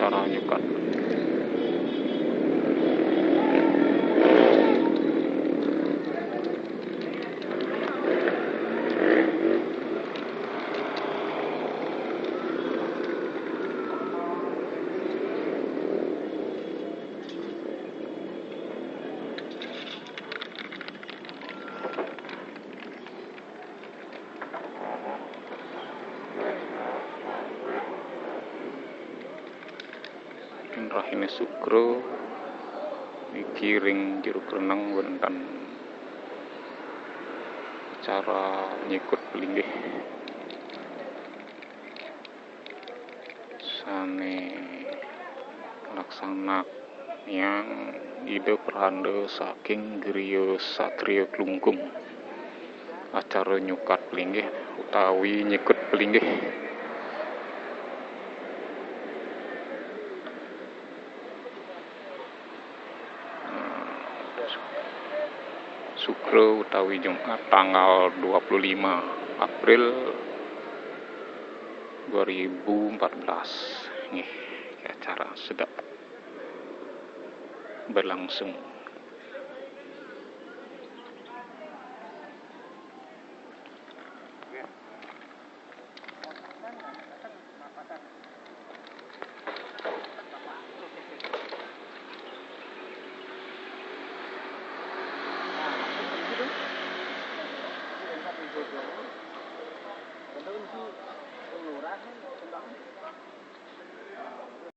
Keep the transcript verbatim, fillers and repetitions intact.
acara nyukat. Rahine Sukra niki ring Jero Kreneng wenten acara nyikut pelinggih sane laksanayang Ida Pranda saking Griya Satria Klungkung. Acara nyukat pelinggih utawi nyikut pelinggih. Sukra utawi Jumat tanggal dua puluh lima April dua ribu empat belas. Nggih, acara sedek berlangsung.